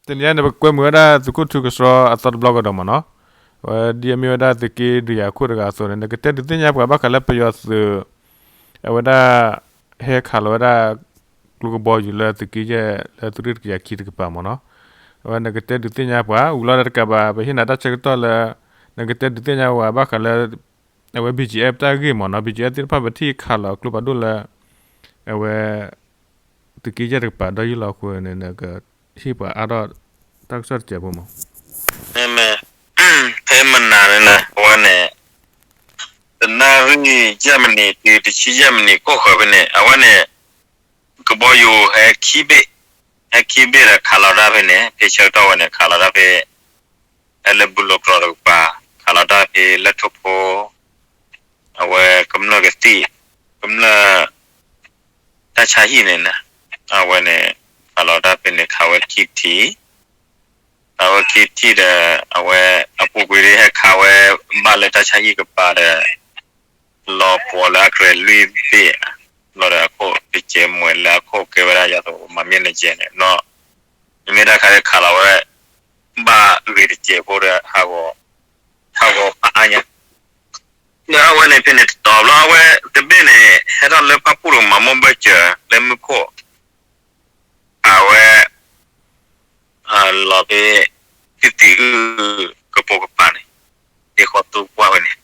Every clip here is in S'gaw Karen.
တနံၤအံၤန့ၣ် ပကကွဲမုာ်ဝဲဒၣ်သုးခိၣ်ထူကဆှီအသီတဘျီကဒီးမ့ၢ်နီၤ, အဝဲဒ်အမ့ၢ်ဝဲဒၣ်သုးက့ဒုးယၤခိၣ်တဂၤအသိးန့ၣ် နကတဲဒုးသ့ၣ်ညါပှၤဘၣ်ဃးလၢပယီၤသုး အဝဲဒၣ် ဟဲခးလီၤဝဲဒၣ် ကျိကဘီယူၤလၢသုးက့ယဲၢ်လၢသုးရ့ၣ်တကယၤခံတကပၤမ့ၢ်နီၤ, အဝဲနကတဲဒုးသ့ၣ်ညါပှၤ ဝံၤလီၤဒီးတကးဘၣ် ပဟ့ၣ်နၤတၢ်ဆၢကတီၢ်လၢ နကတဲဒုးသ့ၣ်ညါပှၤဘၣ်ဃးလၢ အဝဲ ဘီၣ်ကၠီၣ်အဲၣ် တၢ်ဂ့ၢ်မ့ၢ်နီၤ, ဘီၣ်ကၠီၣ်အဲၣ် သ့ၣ်တဖၣ် ပထံၣ်ခးလီၤကျိဖးဒိၣ်လၢ အဝဲ သုးက့ယဲၢ်တကပၤဒီးယုၢ်လီၤအဃိန့ၣ် နကဟ့ၣ်ပှၤအါထီၣ်တၢ်ကစီၣ်တစဲးဖိမ့ၢ် ဖဲမနၤန့ၣ် အဝဲန့ၣ် တနၣ်ရံၣ်ယဲၢ်မံးနံးတုၤတဆံယဲၢ်မံးနံး ကိၣ်ဃၢၤဖဲန့ၣ် အဝဲန့ၣ် ကဘီယူၤဟဲခံဘ့ၣ်, ဟဲခံဘ့ၣ်ဒီးခးလီၤတၢ်ဖဲန့ၣ် ဖဲဆၢကတီၢ်ဝဲန့ၣ် ခးလီၤတၢ်ဖဲ ဟဲလၢဘူၣ်လိာ်ကြီၤတကပၤ, ခးလီၤတၢ်ဖဲလၢထိၣ်ဖိ, အဝဲကမျၢၢ်ကသံၣ်, ကမျၢၢ် တၢ်ဆါဟံၣ်န့ၣ် အဝဲန့ၣ် ခးလီၤတၢ်ဖဲန့ၣ် ခးဝဲခံထံၣ်, ခးဝဲခံထံၣ်ဒီး အဝဲအပူၤကွံာ်ဒ်ဟဲခးဝဲ ဘၣ်လၢတၢ်ဆါဟံၣ်ကပၤဒီး လီၤပှီၤလၢအကြဲၤလွံၢ်ဘ့ၣ်, လီၤဒီးအခိၣ်တစဲးမွဲလၢအခိၣ်ကဲဝဲဒၣ်ယၤသိးမၤမ့ၢ်နကဲန့ၣ်နီၤ, မ့မ့ၢ်တၢ်ခးခးလီၤဝဲ ဘၣ်ဂ့ၤတစဲးဖိဒီး ဟးဂီၤဖးအါညါ ဒီးအဝဲန့ၣ်ဖဲန့ၣ်တတီၤဘျီ အဝဲတဘ့ၣ်န့ၣ် ဟဲထီၣ်လၢဖၣ်ပူၣ်တကမၤမိၢ်ဘၢၣ်စၢၤလၢမုၢ်ခိၣ်, အဝဲ လီၤဖဲ သုသံအုၣ်ကပိာ်ကပၤန့ၣ် ဒ်ဃီသူကွၢ်ဝဲန့ၣ်,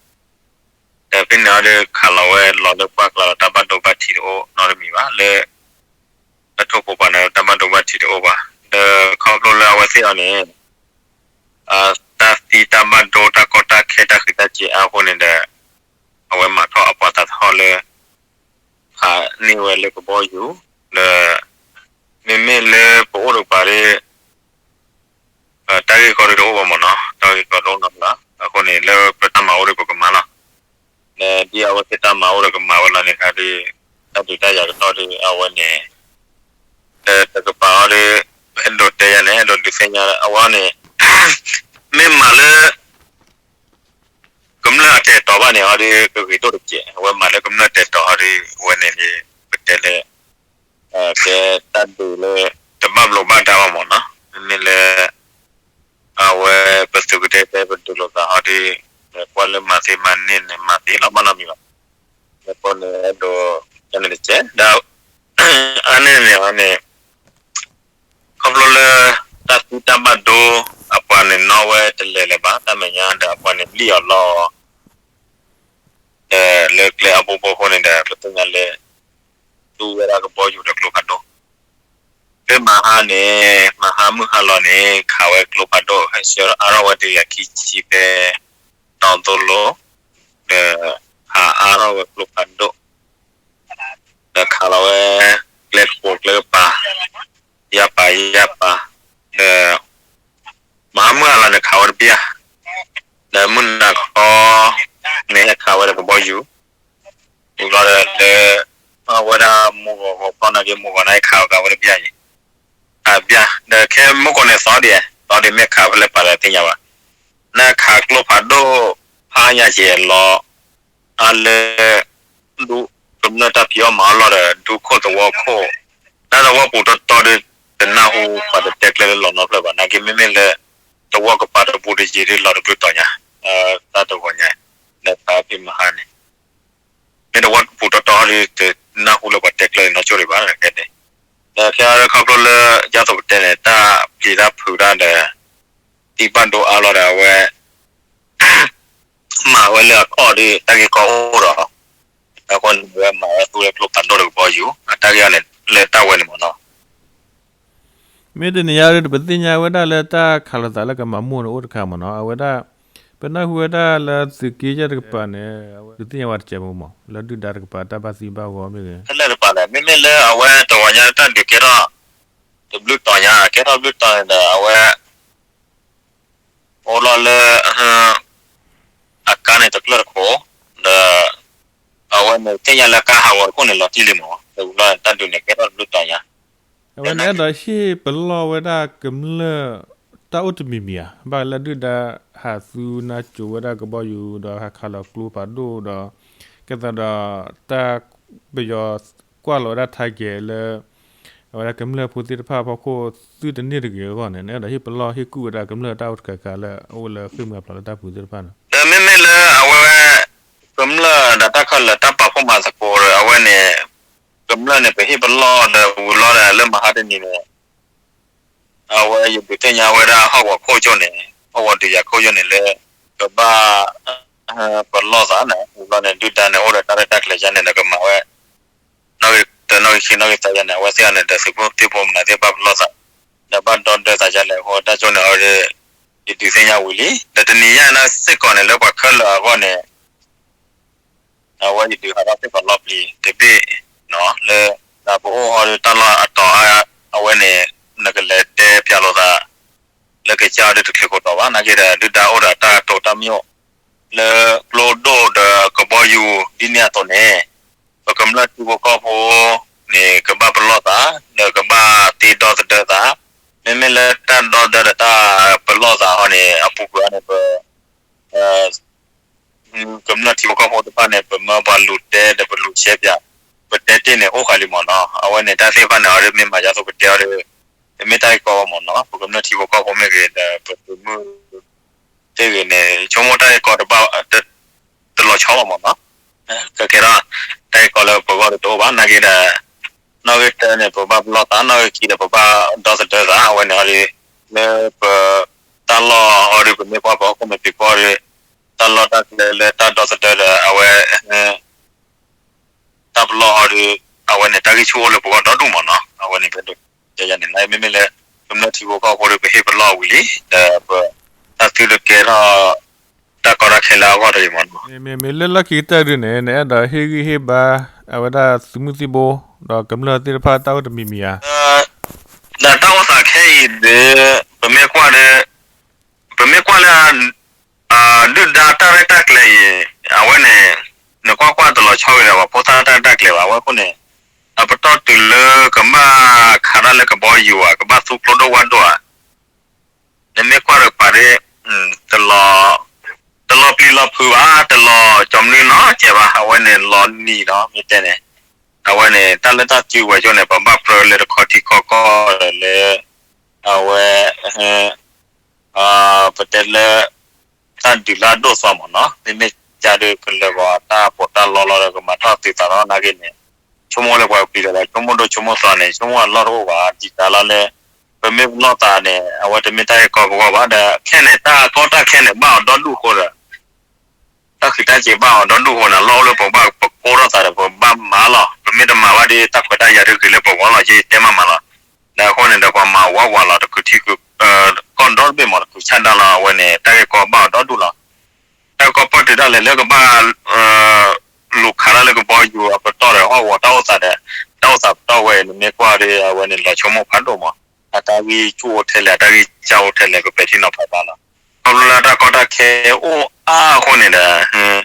ဒီးဖဲန့ၣ်အီၤဒီး ခးလီၤဝဲလီၤလၢပှၢ်ကျါလီၤတၢ်ဘၣ်ဒိဘၣ်ထံးတအိၣ်နီတမံၤဘၣ် လၢ လၢထိၣ်ဖိပှၤန့ၣ် တၢ်ဘၣ်ဒိဘၣ်ထံးတအိၣ်ဘၣ်, ဒီးခီဖျိလၢအဝဲသ့ၣ်အီၤန့ၣ် တၢ်သံတၢ်ဘၣ်ဒိ တၢ်ကီတၢ်ခဲတၢ်ဃံးတၢ်စ့ၤအါအဃိန့ၣ်ဒီး အဝဲမၤထီၣ်အပှၤသးသဟီၣ်လၢ ဖးန့ၢ်ဝဲလၢကဘီယူၤ, ဒီး မ့မ့ၢ်လၢပအိၣ်တကပၤဒီး တၢ်ဂ့ၢ်ကီဒုးတအိၣ်ဘၣ်မ့ၢ်နီၤ, တၢ်ဂ့ၢ်ကီဒုးတအိၣ်နီတဘျီ, အဃိန့ၣ် လၢပတၢ်မၤအိၣ်ဒီးပကမၤလီၤ, ဒီးဒ်အဝဲသ့ၣ်တၢ်မၤအိၣ်ဒီးကမၤဝဲလီၤန့ၣ်ခါဒီး တၢ်ဒုးတၢ်ယၤကတီၢ်ဒီး အဝဲန့ၣ် ဒီးတကပၤအီၤဒီး အဲၣ်ဒိးတဲယၤန့ၣ် အဲၣ်ဒိးဒုးသ့ၣ်ညါအဝဲန့ၣ် မ့ၢ်မၤလၢ ကမျၢၢ်အတဲာ်တီၤဘၣ်န့ၣ်အီၤဒီး ကဂ့ၤဒိၣ်တစဲး, အဝဲမၤလၢကမျၢၢ်တဲာ်တီၤအီၤဒီး အဝဲန့ၣ်ဒီး ပတဲလၢ ကဲတၢ်ဒုးလၢ တဘၣ်ဘျိးဘၣ်ဒါဘၣ်မ့ၢ်နီၤ, မ့မ့ၢ်လၢ အဝဲပသုးကတဲတဲပဒုးလိာ်သးအီၤဒီး ကွၢ်လၢမၤသ့မၤန့ၢ်န့ၣ် မၤသ့လီၤဘၣ်နီတမံၤဘၣ်, အဃိန့ၣ်အဲၣ်ဒိးကန့ၣ်တစဲး ဒီး အါန့ၢ်န့ၣ်အီၤန့ၣ် ခီဖျိလၢ တၢ်သံတၢ်ဘၣ်ဒိ အပှၤန့ၣ်နီၣ်ဝဲတလဲၤလၢၤဘၣ်, တၢ်မဲာ်ညါဒီးအပှၤန့ၣ်လံၣ်အီၤလီၤ ဒီးလၢကျဲအဘိဘိအဃိန့ၣ်ဒီး ပသ့ၣ်ညါလၢ သူဝဲဒၣ်ကဘီယူၤဒီးကျိဖးဒိၣ်, ဖဲမဟါန့ၣ် မဟါမုၢ်ဟါလီၤန့ၣ် ခးဝဲကျိဖးဒိၣ် ဟဲဆှၢအါထီၣ်ဝဲတကယၤခံဆံဖဲ တီသိလိ ဒီး ခးအါထီၣ်ဝဲကျိဖးဒိၣ် ဒီးခးလီၤဝဲ ကျဲကပိာ်ကျဲကပၤ ယၢ်ပၤယၢ်ပၤ ဒီး မဟါမုၢ်ဟါလီၤန့ၣ်ခးဝဲတဘျီ, ဒီးမုၢ်နၤခီန့ၣ် ဟဲခးဝဲဒီးကဘီယူၤ, ဝံၤလီၤဒီး လၢ အဝဲဒၣ်မုၢ်ဂီၤဂီၤဖီၣ်နာ်က့ မုၢ်ဂီၤနာ်က့ခးဝဲကးဝဲတဘျီအံၤ, ခးဘျီ, ဒီးခဲမုၢ်ကီၢ်န့ၣ်သီဒံး, သီဒံးမ့ၢ်ခးဖဲလဲၣ်ပာ်လၢသ့ၣ်ညါဘၣ်, နခးကျိဖးဒိၣ် ဖးညါက့ၤလီၤ အါလၢ ဒူ ကမျၢၢ်တၢ်ဖံးအီၣ်မၤအီၣ်လီၢ်ဒီး ဒူခိၣ်သဝီခိၣ်, တၢ်သဝီပူၤတီတီဒီး တနၢ်ဟူပှၤတတဲကျဲလၢလီၤနီတဖျၢၣ်ဘၣ်, နာ်က့မ့မ့ၢ်လၢ သဝီကပၤတပူၤတယံၤဒီးလီၤတဘျုးတီၤညါ, တၢ်တဂီၤညါ, လၢဖဲမဟါန့ၣ် မ့ၢ်သဝီပူၤတီတီဒီး တနၢ်ဟူလၢပှၤတဲကျဲနီတဘျုးဘၣ်, ဒီးခဲအံၤခီဖျိလၢ ယသိးပတဲန့ၣ် တၢ်ပျံၤတၢ်ဖုးတၢ်ဒီး သံဘၣ်ဒိအါလီၤဒီးအဝဲ မၤဝဲလၢအခီၣ်ဒီး တၢ်ဂ့ၢ်ကီအိၣ်ဒီး အဃိန့ၣ်ဝဲမၤဝဲသူဝဲကျိဖးဒိၣ်ဒီးကဘီယူၤ အတၢ်ဂ့ၢ်အီၤန့ၣ် လၢတၢ်ဝဲန့ၣ်မ့ၢ်နီၤ. မ့ၢ်တနံၤညါဒီး ပသ့ၣ်ညါဝဲဒၣ်လၢတၢ်ခးလိာ်သးလၢကမၤမိၢ်န့ၣ်အိၣ်တခါမ့ၢ်နီၤ, အဝဲဒၣ် ပနၢ်ဟူဝဲဒၣ်လၢသုးက့ယဲၢ်တကပၤန့ၣ် ဒုးသ့ၣ်ညါဝဲတစဲးဖိမ့ၢ် လၢဒုၣ်ဒါတကပၤတၢ်ဘၣ်သံဘၣ်ဂီၤမ့ၢ်ဂ့ၤ ဖဲလဲၣ်တကပၤလဲၣ်, မ့မ့ၢ်လၢအဝဲတဂီၤညါတၢ်ဒုးကဲထီၣ် တဘျုးတီၤညါ ကဲထီၣ်ဘျုးတီၤန့ၣ်ဒီး အဝဲ အိၣ်လီၤလၢ အကါန့ၣ်တကျၢၢ်တခိၣ်, ဒီး အဝဲန့ၣ်သ့ၣ်ညါလၢကါဟးဂီၤတခိၣ်န့ၣ် လီၤတံၢ်လံမ့ၢ်, တဘျီတၢ်ဒုးန့ၣ် ကဲထီၣ်တဘျုးတီၤညါ. အဝဲန့ၣ်အဲၣ်ဒိးဟ့ၣ်ပလီၢ်ဝဲဒၣ်ကမျၢၢ်တၢ်အိၣ်တမံၤမံၤဧါ, ဘၣ်လၢဒုၣ်ဒါဟးသူနါစိၤဝဲဒၣ်ကဘီယူၤ ဒီးဟးခးလီၤကျိဖးဒိၣ်ဒီး ကဲသးဒီး တၢ်ပယီၤကွၢ်လီၤဝဲဒၣ် target လၢ အဝဲဒၣ်ကမျၢၢ်ဖိသ့ၣ်တဖၣ်အဖီခိၣ် သုတန့ၢ်တဂ့ၤအဂီၢ်န့ၣ် နအဲၣ်ဒိးဟ့ၣ်ပလီၢ်ဟ့ၣ်ကူၣ်ဝဲဒၣ်ကမျၢၢ်တၢ်အိၣ်တခါခါလၢအအိၣ်လၢဃ့ၢ်မှံဟးဖျိးလၢတၢ်ပူၤသ့ၣ်တဖၣ်န့ၣ်, ဒီးမ့မ့ၢ်လၢအဝဲ ကမျၢၢ်ဒီးတၢ်ခဲလၢာ်တၢ်ပာ်ဖှိၣ်မၤသကိးဒီး အဝဲန့ၣ် ကမျၢၢ်န့ၣ် ပဟ့ၣ်ပလီၢ်ဒီးဝံၤလီၤဒီးလၢမဟါတနံၤန့ၣ် အဝဲယဒုးသ့ၣ်ညါဝဲဒၣ်ဟီၣ်ကဝီၤခိၣ်ကၠိန့ၣ် ဟီၣ်ကဝီၤဒုးယၤခိၣ်ကၠိန့ၣ်လၢ ကဘၣ် ပလီၢ်သးန့ၣ် ဝံၤလီၤန့ၣ် ဒုၣ်ဒါန့ၣ် အိၣ်ဒီးတၢ်ရဲၣ်တၢ်ကျဲၤယါန့ၣ်ဒီးကမၤဝဲ နီၣ်ဂံၢ်တၢ နီၣ်ဂံၢ်ခံ နီၣ်ဂံၢ်သၢယါန့ၣ် အဝဲသ့ၣ်အံၤန့ၣ်ဒီးသုးဖိသံၣ်ဖိမနုၤသ့ၣ်ဘၣ်ပလီၢ်သး ဒီးဘၣ်ဒီဒၢသးယါလဲၣ်အဃိ တၢ်ကၠိန့ၣ်အီၤဒီး ယဒုးသ့ၣ်ညါဝံၤလံ ဒီးတနံၤညါန့ၣ်စ့ၢ်ကီးန့ၣ် လၢပှၤခဲလၢာ်အဂီၢ်န့ၣ် အဝဲယဒုးဟးထီၣ်စ့ၢ်ကီးလီၤပျံၤတဘ့ၣ် လၢ ဒီးပအိၣ်ဟီဒီးတၢ်လီၢ်အတီၤအါ အဝဲန့ၣ် နကလဲၤတဲပၠးလိာ်သး လၢကစၢ်အီၤဒီးတချုးခိၣ်တီၤဘၣ် နာ်က့ဒီး ဒုၣ်ဒါအိၣ်ဒီးတၢ်တိာ်တၢ်မိၣ် လၢကျိဒိၣ်ဒီးကဘီယူၤဒ်န့ၣ်အသိးန့ၣ် ပကမျၢၢ်ထံဖိကီၢ်ဖိန့ၣ် ကဘၣ်ပလီၢ်သး ဒီးကဘၣ်သ့ဒီသဒၢသး မ့မ့ၢ်လၢတၢ်ဒီသဒၢဒီးတၢ်ပလီၢ်သးဟီန့ၣ် အပူၤကွံာ်အီၤန့ၣ် ပ ကမျၢၢ်ထံဖိကီၢ်ဖိတဖၣ်န့ၣ် ပမၢပှၤလူၤတဲဒီးပလူၤရှဲပၠး ပတဲတ့ၢ်န့ၣ်အိၣ်ဃာ်လံမ့ၢ်နီၤ အဝဲန့ၣ်တၢ်သ့ၣ်တဖၣ်န့ၣ် အီၤဒီးမ့ၢ်မၤယါသိးပတဲအီၤဒီး ပမ့ၢ်တၢ်ဂ့ၢ်ကီမ့ၢ်နီၤ ပကမျၢၢ်ထံဖိကီၢ်ဖိမ့ၢ်ဂ့ၤ ဒီးပသုးမုၢ်သ့ၣ်ဂ့ၤန့ၣ် ဆိကမိၣ်တၢ်ဂ့ၢ်ကီတဘၣ် တလီၤဆီဘၣ်မ့ၢ်နီၤ ကကဲထီၣ် တၢ်ဂ့ၢ်ကီလၢပဂီၢ်ဒီးတအိၣ်ဘၣ် နာ်က့ဒီး နီၣ်ဂံၢ်တၢန့ၣ် ပဘၣ်ပလီၢ်သး နီၣ်ဂံၢ်ခံဒီးပဘၣ်ဒီသဒၢသး အဝဲန့ၣ်အီၤဒီး လၢပ တၢ်လီၢ်အီၤဒီး ပမ့ၢ်ကွၢ်ပဟီၣ်ခိၣ်မဲာ်ဖံးခိၣ်ဒီး တၢ်လီၢ်တၢ်ကျဲလၢတၢ်ဒီသဒၢဒီး အဝဲ တၢ်ပလီၢ်အီၤဒီး အဝဲန့ၣ် တၢ်ဂံၢ်ဆူၣ်အိၣ်လၢပဂီၢ်ဒီဒူၣ်မ့ၢ်နီၤ အဝဲန့ၣ် ပဒိးတဲယၤန့ၣ် မ့မ့ၢ်လၢ ကမျၢၢ်ထံဖိကီၢ်ဖိဒီး ပဟ့ၣ်ပလီၢ်ဝံၤလံ ဒီးပ တၢ်သုတကဲထီၣ် တၢ်ကီတၢ်ခဲလၢအဂီၢ်တဂ့ၤမ့ၢ်နီၤ မ့မ့ၢ်လၢလီၢ်ခံကတၢၢ်ဒုန့ၣ် နအဲၣ်ဒိးဟ့ၣ်ဂံၢ်ဟ့ၣ်ဘါ အဝဲဒၣ်သုးမုၢ်သံၣ်ဘိ ဒီးကမျၢၢ်သ့ၣ်တဖၣ်တၢ်အိၣ်တမံၤမံၤဧါ ဒီးတၢ်အိၣ်သးခဲအံၤဒီး ပမ့ၢ်ကွၢ်ဒီး ပမ့ၢ်ကွၢ်လၢ ဒုၣ်ဒါတၢ်ရဲၣ်တၢ်ကျဲၤအံၤ အဝဲန့ၣ် နကွၢ်ကွၢ်တလီၤဆီဂ့ၤဒီး ပှၤဖိသၣ်တၢ်ရဲၣ်တၢ်ကျဲၤဘၣ် အဝဲအဃိန့ၣ် အပတီၢ်တုၤလၢကဘၣ်ခးတၢ်လၢကဘီယူၤဧါ ကဘၣ်သူကျိဒိၣ်ဝၣ်ဒိၣ်ဧါ နမ့ၢ်ကွၢ်ဒီးပှၤဒ် တလီၤ တလီၤပျံၤလီၤဖုးဘၣ် တလီၤကၠီမနုၤနီတစဲးဘၣ် အဝဲန့ၣ်လီၤနံၤလီၤ မ့ၢ်တဲန့ၣ် အဝဲန့ၣ် တၢ်လၢတၢ်စုကဝဲၤကၠိန့ၣ် ပဘၣ်ပြၢလၢတခီထံခီကီၢ်ဒီးလၢ အဝဲ ပတဲလၢ တၢ်ဒုးလၢအဒိၣ်သွါမ့ၢ်နီၤ မ့မ့ၢ်ကစၢ်ဒုးကလၢာ်ဂီၤတၢ်ပီးတၢ်လီလီၤဒီး ကမၤထီၣ်သုးသးထီၣ်နာ်က့န့ၣ် ဆိကမိၣ်လၢပှၤပျံၤဒီး ဆိကမိၣ်ဒိၣ်ဆိကမိၣ်သွါန့ၣ် ဆိကမိၣ်အလီၢ်တအိၣ်ဘၣ် ဒ်တၢ်လီၢ်လၢ ပမ့ၢ်ပလီၢ်သးန့ၣ် အဝဲတမ့ၢ်တၢ်ဂ့ၢ်ကီပဂီၢ်ဘၣ်ဒီး ခဲန့ၣ် တၢ်ကီတၢ်ခဲန့ၣ် ဘၣ်အီၤဒီဒူၣ်အဃိဒီး တၢ်ဃံးတၢ်စ့ၤဘၣ်အီၤဒီဒူၣ်အဃိန့ၣ် အလီၢ်အိၣ်လၢပဘၣ်ပကိးထီၣ်သးဒီး ပဘၣ်မၤလီၤ ပမ့ၢ်တမၤဘၣ်ဒီး တၢ်ခွဲးတၢ်ယာ်တဂ့ၤလၢပဂီၢ်လီၤ ယတဲမးမးလီၤ ဒီးအဃိန့ၣ်ဒီး ပှၤမၤဝးဝးလီၤ တကုာ်ထံကုာ် ကီၢ်ဒီတဘ့ၣ်မ့ၢ် တကုာ်ဆၣ်ဒါလီၤ အဝဲန့ၣ် တၢ်ဂ့ၢ်ကီဘၣ်အီၤဒီဒူၣ်လီၤ တၢ်ကီပၢၢ်တုၤဒၣ်လဲာ်လၢကဘၣ် လူၤခးတၢ်လၢကဘီယူၤအပတီၢ်ဒီး ဟီၣ်ကဝီၤတၢ်အိၣ်သးဒီး တၢ်အိၣ်သးပတီၢ်ဝဲအံၤ နမ့ၢ်ကွၢ်ဒီး အဝဲန့ၣ်လီၤဆိကမိၣ်ဖးဒိၣ်မး အတၢ်ဂံၢ်ဆူၣ်အိၣ်ထဲလဲၣ် အတၢ်ဂံၢ်စၢ်အိၣ်ထဲလဲၣ် ပပဲာ်ထံနီၤဖးဘၣ်လီၤ ခီဖျိလၢတၢ်ကီတၢ်ခဲအိၣ်အါအဃိန့ၣ်ဒီး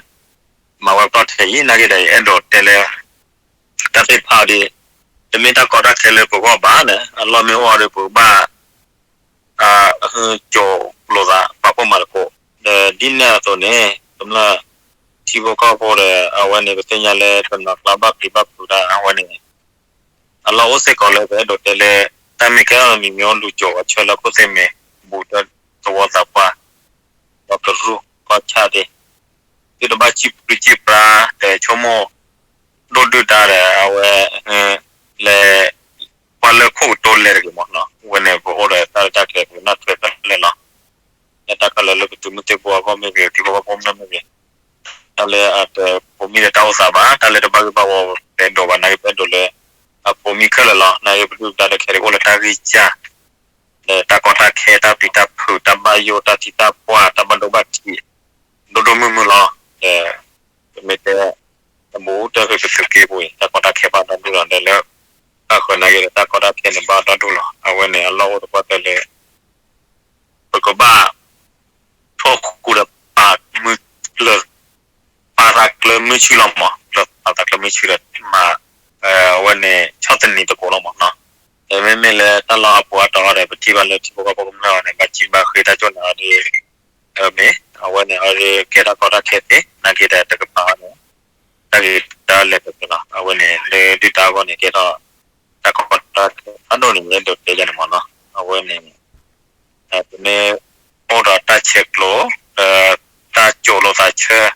မၤဝဲပတီၢ်ထဲအံၤ နာ်က့ဒီး ယအဲၣ်ဒိးတဲလၢ တၢ်သ့ၣ်တဖၣ်အံၤဒီး တမ့ၢ်တၢ်ကီတၢ်ခဲလၢပဂီၢ်ဘၣ်ဒီး အလီၢ်မ့ၢ်အိၣ်အီၤဒီး ပကဘၣ် ကၠိလိာ်သး ပာ်ဖှိၣ်မၤသကိး ဒီးဒ်န့ၣ်အသိးန့ၣ် ကမျၢၢ်ထံဖိကီၢ်ဖိဒီး အဝဲန့ၣ် ပသ့ၣ်ညါလၢတနီၤကျါဘၣ်ပျံၤဘၣ်ဖုးတၢ် အဝဲန့ၣ် အလီၢ်အိၣ်စ့ၢ်ကီးလၢပအဲၣ်ဒိးတဲလၢ တၢ်မ့ၢ်ကဲထီၣ်မံၤမ့ၢ်အိၣ်လူၤကၠိအီၤဆၢလၢခိၣ်သ့ၣ်မ့ၢ် ဘူးတၢ်သဝီ သးပှၢ် ဒီးကရူၢ်ကီၢ်ဆၣ်သ့ၣ် သုတဘၣ်စံၣ်ပြံစံၣ်ပြါ ဒီးဆိကမိၣ် ဒိၣ်ဒုၣ်ဒါဒီး အဝဲ လဲၤ ပှၤလၢခိၣ်ကတိၤလဲၤတဂ့ၤမ့ၢ်နီၤ အဝဲန့ၣ် ပအိၣ်ဒီးတၢ်ရဲၣ်တၢ်ကျဲၤ ပကနၢ်ထွဲဖဲလဲၣ်လီၤ လၢတၢ်ခဲလၢာ်လၢပသုးမုၢ်သံၣ်ဘိအဂီၢ်မ့ၢ်ဂ့ၤ ထံဖိကီၢ်ဖိမ့ၢ်ဂ့ၤ တၢ်လၢအတပိာ်မံၤဒီးတၢ်အိၣ်သးဘၣ် တၢ်လၢတဘၣ်ဂ့ၢ်ဘၣ်ဝီ ပအဲၣ်ဒိးဘၣ် နာ်က့ပအဲၣ်ဒိးလၢ အပိာ်မံၤခဲလၢာ်လီၤ နာ်က့ပဒုၣ်ပဒါဒီးခဲအံၤအိၣ်လၢတၢ်ဂံၢ်စၢ် ဒီးတၢ်ကီတၢ်ခဲ တၢ်ပျံၤတၢ်ဖုး တၢ်ဘၣ်ယိၣ် တၢ်သံတၢ်ပှၢ် တၢ်ဘၣ်ဒိဘၣ်ထံး ဒိၣ်ဒိၣ်မုၢ်မုၢ်လီၤ ဒီး ပမ့ၢ်တဲ တဘူးတၢ်ဖဲပသုးက့ပူၤအံၤ တၢ်ကီတၢ်ခဲဘၣ်ဒီဒူၣ်လီၤ ဒီးလၢ တၢ်ဃၢၤနာ်က့ဒီး တၢ်ကီတၢ်ခဲန့ၣ်ဘၣ်ဒီဒူၣ်လီၤ အဝဲန့ၣ် အလီၢ်အိၣ်သပှၢ်တၢၢ်လၢ ပကဘၣ် ထိၣ်ဃူဒီးပာ်မုၢ်ကျၢၤ ပာ်သးကျၢၤမုၢ်ဆ့ၣ်လီၤမး ပာ်သးကျၢၤမုၢ်ဆ့ၣ်ဒီး မၤ အဝဲန့ၣ် ဆီၣ်သနံးသကိးလီၤမးနီၤ မ့မ့ၢ်လၢတၢ်လီၢ်အပူၤအတီၤဒီး ပထံၣ်ဘၣ်လၢထံဖိကီၢ်ဖိကမျၢၢ်အံၤန့ၣ် ဘၣ်စံၣ်ဘၣ်ဃ့တၢ်ကၠိၣ်န့ၣ်အီၤဒီး မ့ၢ် အဝဲန့ၣ်အီၤဒီး ကဲတၢ်ကီတၢ်ခဲသ့ နာ်က့ဒီးတကပၤအီၤန့ၣ် တၢ်ဂ့ၤတၢ်လဲၤကသ့လီၤ အဝဲန့ၣ် လၢဒုၣ်ဒါအဂီၢ်န့ၣ် ကဲထီၣ် တၢ်ကီတၢ်ခဲ အဒိန့ၣ် ယအဲၣ်ဒိးတဲယၤန့ၣ်မ့ၢ်နီၤ, အဝဲန့ၣ် ပမ့ၢ်အိၣ်ဒီးတၢ်ဆဲးကျိး ဒီးတၢ်ကၠိလိာ်သးဆၢ ဒီး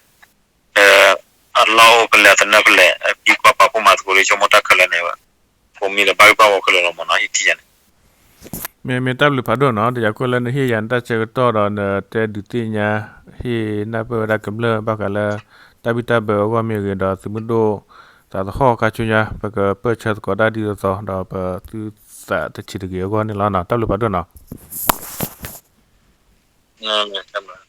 အလီၢ်အိၣ်ဖဲလဲၣ် သနၢၣ်ဖဲလဲၣ် အပျံၤကွၢ်ပာ်ဖှိၣ်မၤသကိးလၢဆိကမိၣ်တၢ်ခဲလၢာ်န့ၣ် ကိးမံၤဒီးဘၣ်ဂ့ၢ်ဘၣ်ဝီခဲလၢာ်လီၤမ့ၢ်နီၤ ယထံၣ်ယၤန့ၣ်. မ့ၢ်မ့ၢ်တၢ်ဘျုးဖးဒိၣ်နီၤ, တယၤကိၣ်လၢနဟ့ၣ်ယၤနတၢ်ဆၢကတီၢ်ဒီးနတဲဒုးသ့ၣ်ညါ ဟ့ၣ်နၢ်ပၢၢ်ဝဲဒၣ်ကမျၢၢ်ဘၣ်ဃးလၢ တၢ်ဘံၣ်တၢ်ဘၢအဂီၢ်မ့ၢ်ဂ့ၤ ဒီးသုးမုၢ်ဒိၣ်သးသဟီၣ်ခါဆူညါ ပကပၢၢ်ဆၢသကိးတၢ်ဒ်သိးသိး ဒီးပသုသးတဆံးတဂ့ၤအဂီၢ်န့ၣ်လီၤနီၤ. တၢ်ဘျုးဖးဒိၣ်နီၤ.